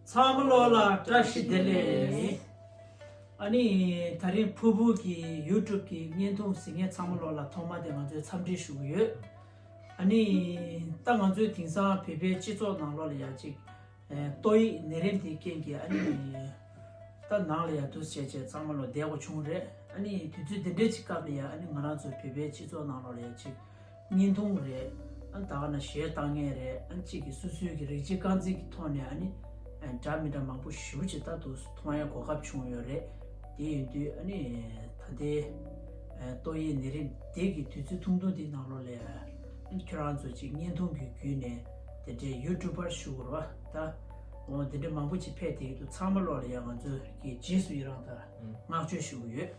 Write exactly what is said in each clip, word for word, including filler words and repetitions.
ཚང་མ་ལོག་ལ་བཀྲ་ཤིས་བདེ་ལེགས། ཨ་ནི་ད་རིང་ཕུར་བུ་གི་ཡུ་ཊུབ་གི་བརྙན་ཐུང་གཟིགས་མཁན་ཚང་མ་ལོག་ལ་ཐོག་མ་དེ་ང་ཚོས་འཚམས་འདྲི་ཞུ་གི་ཡོད། ཨ་ནི་ད་ང་ཚོའི་དེང་སང་བོད་པའི་སྤྱི་ཚོགས་ནང་ལོགས་ལ་ཡ་གཅིག་ཨེ། ཏོག་དབྱིབས་ནད་རིམས་དེའི་རྐྱེན་གྱིས་ཨ་ནི་ད་ནང་ལ་ཡ་འདུག་བྱས་བྱས་ཚང་མ་ལོག་བསྡད་དགོས་བྱུང་རེད། ཨ་ནི་དུས་ཚོད་འདི་འདྲའི་ཅིག་སྐབས་ལ་ཡ་ཨ་ནི་ང་རང་ཚོ་བོད་པའི་སྤྱི་ཚོགས་ནང་ལོགས་ལ་ཡ་ཅིག་བརྙན་ཐུང་རེད། ཨ་ནི་ད་ག་ན་གཞས་བཏང་མཁན་རེད། ཨ་ནི་གཅིག་གིས་སོ་སོའི་གི་རིག་བྱེད་རྐང་འཛིན་གྱི་ཐོག་ནས་ཨ་ནི་ཨ་འདྲ་མི་འདྲ་མང་པོ་ཞེ་པོ་ཅིག་ད་འདུག་མཐོང་ཡ་གོ་སྐབས་བྱུང་ཡོད་རེད། དེ་ཡིན་དུས་ཨ་ནི་ད་ལྟའི་ཨ་ཏོག་དབྱིབས་ནད་རིམས་དེ་གི་དུས་ཚོད་ཐུང་ཐུང་དེའི་ནང་ལོགས་ལ་ཡ་ཨ་ནི་ཁྱོད་རང་ཚོ་ཅིག་བརྙན་ཐུང་གི་བརྒྱུད་ནས་དེ་འདྲའི་ཡུ་ཊུབ་པར་ཞུ་དགོས་རེད་བ། ད་འོ་དེ་འདྲ་མང་པོ་ཅིག་ཕེབས་བསྡད་ཀྱི་འདུག་ཚང་མ་ལོག་ལ་ཡ་ང་ཚོ་གི་རྗེས་སུ་ཡི་རང་དང་བསྔགས་བརྗོད་ཞུ་གི་ཡོད།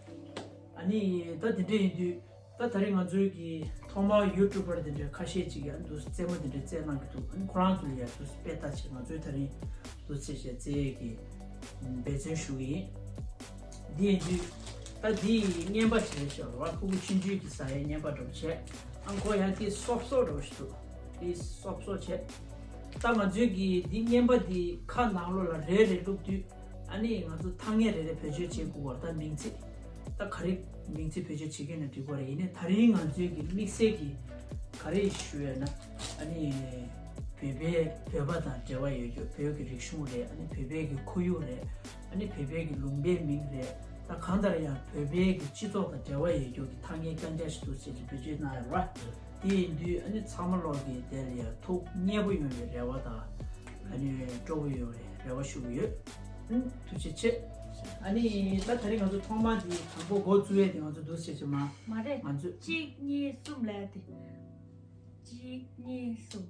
ཨ་ནི་ད་དེ་འདྲ་ཡིན་དུས་ད་ད་རེས་ང་ཚོའི་གི་ཐོག་མར་ཡུ་ཊུབ་པར་དེ་འདྲའི་ཁ་ཤས་ཅིག་ཡང་འདུག་རྩེད་མོ་དེ་འདྲའི་རྩེད་གནང་གི་འདུག་ཨ་ནི་ཁོ་རང་ཚོ་ལ་ཡང་འདུག་དཔེ་ལྟ་ཆེད་ང་ཚོའི་ད་རིང་འདུག་རྩེད་བྱས་རྩེད་ཡས་ཀྱི་འབད་བརྩོན་ཞུ་གི་ཡིན། འདི་ཡིན་དུས་ད་འདི་རྔན་པ་བྱས་ཤག་ར་བ། ཕྲུ་གུ་ཆུང་ཆུང་གི་ཟ་ཡས་རྔན་པ་འདྲ་པོ་བྱས། ཨ་ཁོ་ཡང་དེ་སོབ་སོབ་འདྲ་པོ་ཞིག་འདུག་དེ་སོབ་སོབ་བྱས། ད་ང་ཚོའི་གི་འདི་རྔན་པ་འདི་ཁ་ནང་ལོགས་ལ་རེ་རེ་བླུགས་དུས་ཨ་ནི་ང་ཚོ་ཐ་སྙད་རེ་རེ་བེད་སྤྱོད་བྱེད་དགོས་པ་རེད། ད་མིང་ཚིག་ད་ག་རེ་མིང་ཚིག་བེད་སྤྱོད་བྱེད་མཁན་ན་འགྲིག་པ་རེད། ཡིན་ནའི་ད་རིང་ང་ཚོའི་གི་དམིགས་བསལ་གྱི་ག་རེ་ཞུ་ཡོད་ན་ཨ་ནི་བོད་པའི་བོད་པ་དང་འབྲེལ་བ་ཡོད་རྒྱུ། བོད་ཀྱི་རིག་གཞུང་རེད། ཨ་ནི་བོད་པའི་གི་ཁོར་ཡུག་རེད། ཨ་ནི་བོད་པའི་གི་ལུང་པའི་མིང་རེད། ད་གང་ལྟར་ཡང་བོད་པའི་གི་སྤྱི་ཚོགས་དང་འབྲེལ་བ་ཡོད་རྒྱུ་གི་ཐ་སྙད་རྐྱང་རྐྱང་ཞིག་འདུག་ཟེར་གྱི་བེད་སྤྱོད་གནང་ཡོད་རེད་བ། དེ་ཡིན་དུས་ཨ་ནི་ཚང་མ་ལོག་གི་དེ་ལ་ཡང་ཐུགས་མཉེས་པོ་ཡོང་བའི་རེ་བ་དང་ཨ་ནི་སྤྲོ་པོ་ཡོང་བའི་རེ་བ་ཞུ་གི་ཡོད། ཨུམ། ཐུགས་རྗེ་ཆེ། ཨ་ནི་ད་ད་རིང་ང་ཚོ་ཐོག་མ་འདི་དང་པོ་འགོ་བཙུགས་ཡས་དེ་ང་ཚོ་འདུག་ཟེར་གྱི་མ། མ་རེད། ང་ཚོ་གཅིག་གཉིས་གསུམ་ལབ་ཡ་དེ། གཅིག་གཉིས་གསུམ།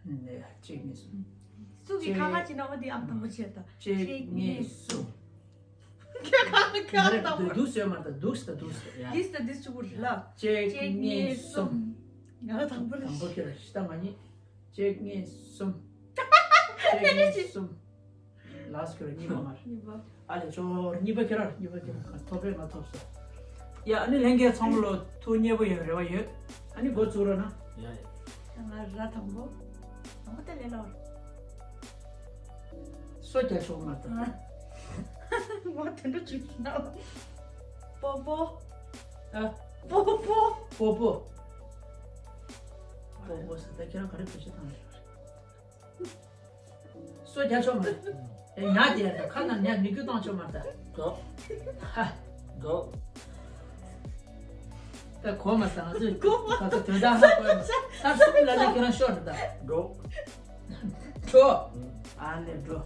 ཨུམ། ལབ་ཡ་གཅིག་གཉིས་གསུམ། སུ་གིས་ཁ་ཁ་བྱེད་ན་འོ་དེ་ཨམ་དང་པོ་བྱེད་ད། གཅིག་གཉིས་གསུམ། ཁྱོད་ཁ་ཁ་ཁྱོད་ཨམ་དང་པོ། འདུག་ཟེར་མ་ད་འདུག་ཟེར་འདུག་ཟེར་ཡ། འདིས་ད་འདིས་གཅིག་པུ་རེད་ལ། གཅིག་གཉིས་གསུམ། ང་ལ་དང་པོ་རེད། དང་པོ་ཁྱོད་རེད། ཤི་ད་མ་ཉེས། གཅིག་གཉིས་གསུམ། གཅིག་གཉིས་གསུམ། ལཱསི་ཁྱོད་རེད། གཉིས་པ་མ་རེད། གཉིས་པ། ཨ་ལས་ཆོག་གཉིས་པ་ཁྱོད་རང་། གཉིས་པ་ཁྱོད་རང་། ཐོབ་པས་མ་ཐོབ་སོ། ཡ་ཨ་ནི་ལྷན་རྒྱས་ཚང་མ་ལོ་ཐུགས་མཉེས་པོ་ཡོད་རེ་བ་ཡོད། ཨ་ནི་འགོ་བཙུགས་རོགས་གནང་། ཡ་ཡ། ང་ར་དང་པོ། དང་པོ་དེ་ལས་ལོ། སོ་རྒྱ་ཆོག་མ་ད། ང་དེ་འདྲ་བྱུང་ན། པོ་པོ། ཨ། པོ་པོ། པོ་པོ། པོ་པོ་ཟེར་ད་ཁྱེད་རང་ག་རེ་བེད་སྤྱོད་བཏང་རེད། སོ་རྒྱ་ཆོག་མ་རེད། ཨེ་ཉག་དེ་ཡ་ད་ཁ་ནང་ཉག་མི་རྒྱུ་བཏང་ཆོག་མ་རེད་ད། འགྲོ། ཧ། འགྲོ། ད་གོ་མ་སང་ང་ཚོས་གོ་མ་ད་ཚོ་དོན་དག་ཧ་གོ་མ་ས་གསུམ་ལ་ལས་ཁྱེད་རང་ཤོར་རེད་ད། འགྲོ། འགྲོ། ཨ་ལས་འགྲོ།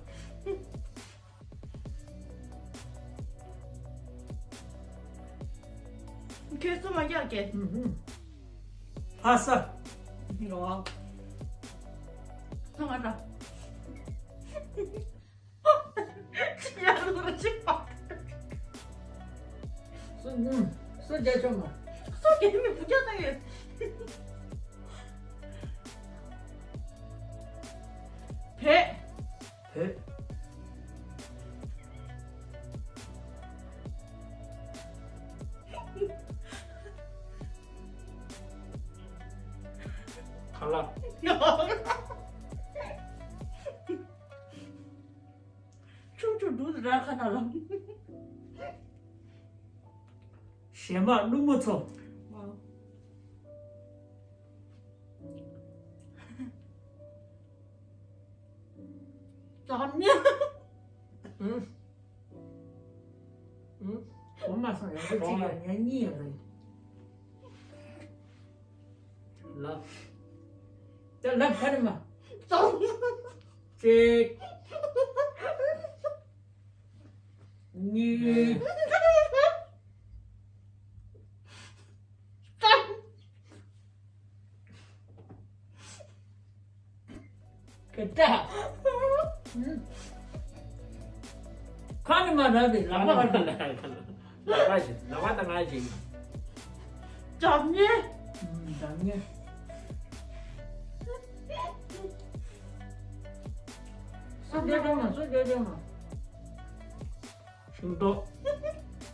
ཁྱོད་སུ་མ་རྒྱག་གེ། ཧ་ས། ཡོ། ཐོ་མ་ཏྲ། ཡ་རུ་རུ་ཅིག་པ། སུ་ནུ་སུ་རྒྱ་ཆོ་མ། སུ་རྒྱ་མི་བུ་རྒྱ་ད་ཡོད། བེ། བེ། ཁ་ལག་ཆུང་ཆུང་འབྲུ་ར་ཁ་ན་ལ། ཞེ་མ་ཀླུ་མོ་ཚོ། ཙམ་ཉན། ཨུ། ཨུ། གོ་མ་སོང་། ཡག་པོ་གཅིག་ཡོད། ངས་གཉིས་ཡོད་རེད། ལ། ད་ལབ་ག་རེ་མ། ཙམ། གཅིག་གཉིས། སྐད་གྲགས། ཁ་ནི་མ་ར་བའི་ལག་པ་ཧ་ལ། ལག་པ་ཞིག་ལག་པ་དང་ང་ཞིག་འཇམ་ཉེ། འཇམ་ཉེ། སུ་རྒྱ་ཆོ་མ། སུ་རྒྱ་ཆོ་མ། ཤིང་ཏོག་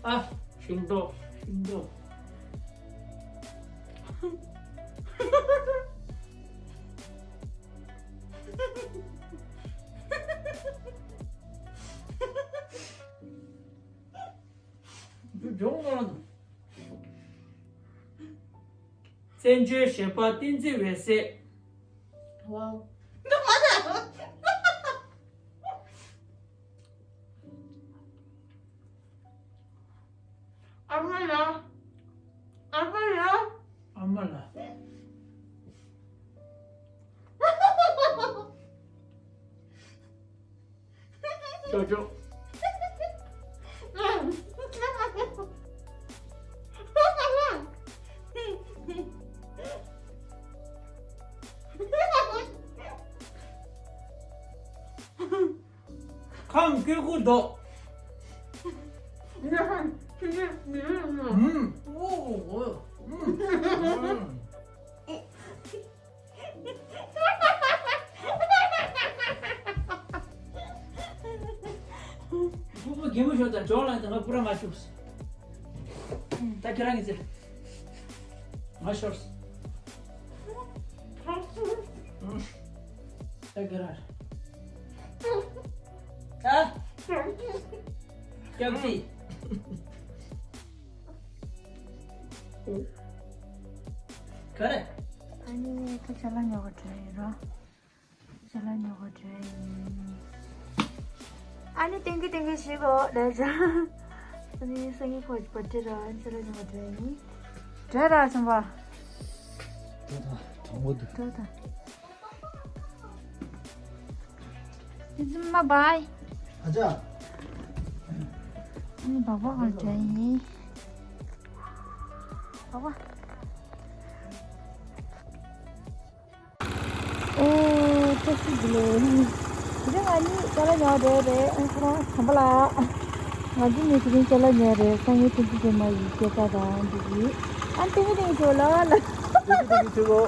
ཨ། ཤིང་ཏོག་ཤིང་ཏོག་བསྟན་བཅོས་གཞས་པ་བསྟན་འཛིན་འོད་ཟེར། ཝའོ། ཨ་མ་ལགས། ཨ་མ་ལགས། ཨ་མ་ལགས། ཅོག་ཅོག་ཁམས་སྐྱོ་གུ་འདུག་ཨུམ། ཨོ། ཨུམ། ཕུ་བོ་གད་མོ་ཤོར་དང་ཇོ་ལངས་དང་ང་པུ་ར་མ་བཅུག་ད་ཁྱེད་རང་གི་ཚེ། ང་ཤོར། ད་ཁྱེད་རང་། ད། སྐྱབས་སི། ག་རེ། ཨ་ནི་ཁ་ཆ་ལ་ཉོ་ག་འགྲོ་ཡིན་རོ། ཅ་ལག་ཉོ་ག་འགྲོ་ཡིན། ཨ་ནི་ཏན་གི་ཏན་གི་ཞིག་གོ་ལས་བྱ། ཨ་ནི་སང་ཉིན་ཁོ་བར་ཏི་ར་ཅ་ལག་ཉོ་ག་འགྲོ་ཡིན། འགྲོ་ར་ཆམ་པ། འགྲོ་དང་དྲང་པོ་འདུག་འགྲོ་དང་། ཨ་ཅག་ཨ་ནི་སྦག་སྦག་ག་འགྲོ་ཡིན། སྦག་སྦག་ཨོ། ཏོག་ཙམ་འདི་ལས། དེ་རིང་ང་གཉིས་ཅ་ལག་ཉོ་བ་འགྲོ་ཡ་རེད། ཨ་ཁོ་རང་དམ་པ་ལགས། ང་ཚོ་གཉིས་དེ་རིང་ཅ་ལག་ཉོ་ཡ་རེད། སང་ཉིན་ཐུན་ཚོད་ཅན་མ་ཡི་སྐད་ཆ་དང་འདི་ཡིས། ཨ་ཏིང་ངེ་ཏིང་ཞོ་ལ་ལ། ཏིང་ངེ་ཏིང་ཞོ།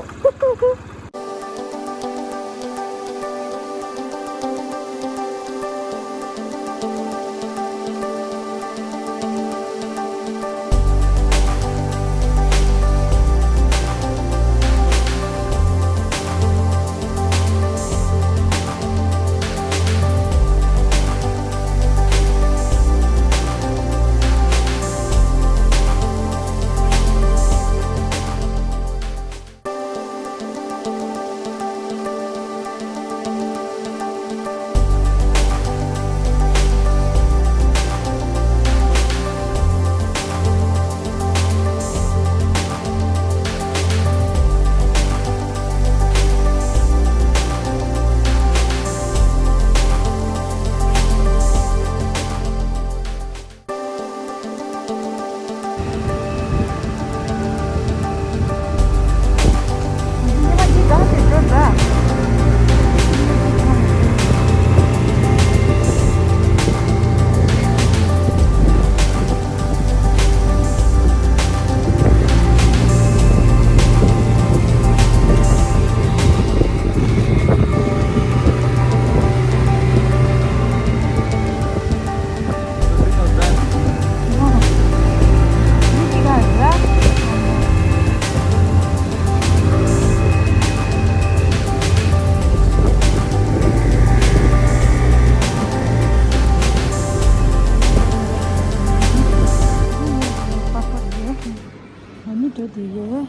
ཨ་ནི་འགྲོ་དེ་ཡོད།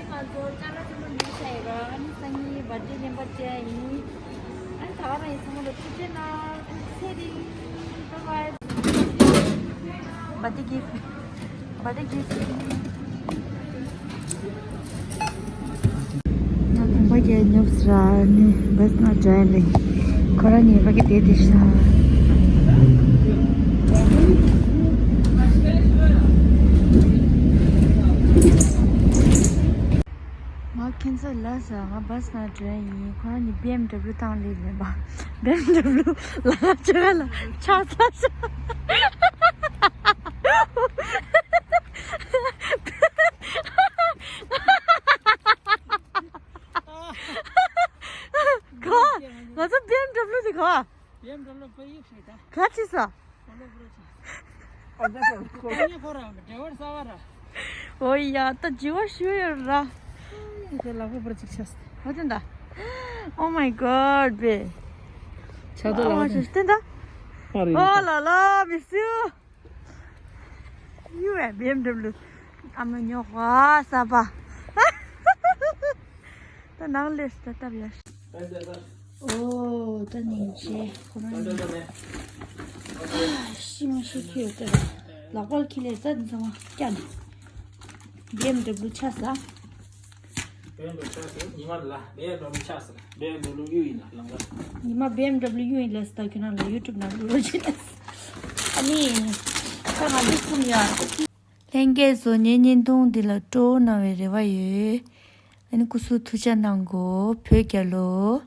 ང་ཚོ་ཅ་ལག་ཆེན་པོ་ཉོས་ཚར་ཡོད་ར། ཨ་ནི་སང་ཉིན་བར་ཐི་ཌེ་ལེན་པར་བཅར་ཡིན། ཨ་ནི་ད་ག་རང་ཡིན། ཚང་མ་ལ་ཐུགས་རྗེ་གནང་། ཨ་ནི་ཚེ་རིང་། བཱའི་བཱའི། བར་ཐི་ཌེ་གིཕ་ཊི། བར་ཐི་ཌེ་གིཕ་ཊི། ང་གོམ་པ་རྒྱག་ཉོབ་སི་ར་ནི་བཱས་ནང་འགྲོ་ཡ་ལེ། ཁོ་རང་ཉེས་པ་གི་དེ་དེ་ཤ། ང་ཁྱེད་ཚོ་ལ་ཟ། ང་བཱས་ནང་འགྲོ་ཡ་ཡིན། ཁོ་རང་ནི་བི་ཨེམ་ཌབ་ལིའུ་བཏང་ལེ་ལེ་བ། བི་ཨེམ་ཌབ་ལིའུ་ལ་ལ་ཆོས་ལ་ཆགས་ཚར་ཤག་གོ། ང་ ག་ཅི་ས། ཨོ་ཡ་ད་ཇི་བ་ཞུ་ཡོད་ར། དེ་ལག་པ་པར་ཅིག་ཆགས། ཨོ་དེ་འདྲ། Oh my god བེ། ཆགས་ཏོ་ལག་པ་དེ། དེ་འདྲ། ཨ་རེ། ཨོ་ལ་ལ་མི་སུ། You have B M W. ཨ་མ་ཉོ་བ་ས་པ། ད་ནང་ལས་ད་ལྟ་ལས། ཨོ་ད་ནིང་ཆེ་ཁོ་རང་ནི་ཤི་མ་ཤི་ཁྱོད་ད་ལག་པར་ཁྱི་ལས་ད་ཚང་མ་སྐྱ་ནི་B M W ཆ་ས། B M W ཆ་ཟེར། ཉི་མ་ལ་B M W ཆ་ཟེར། B M W ཡིན་ལ་ལང་ལ། ཉི་མ་B M W ཡིན་ལ་ས་ད་ཁྱོད་རང་ལ་YouTube ནང་ལོ་ཆེ་ལ། ཨ་ནི་ཁ་ང་འདི་གསུམ་ཡ། ལྷན་རྒྱས་ཚོ་ངའི་བརྙན་ཐུང་འདི་ལ་སྤྲོ་བོ་གནང་བའི་རེ་བ་ཡོད། ཨ་ནི་སྐུ་གཟུགས་ཐུགས་ཅག་གནང་གོ་བོད་རྒྱལ་ལོ།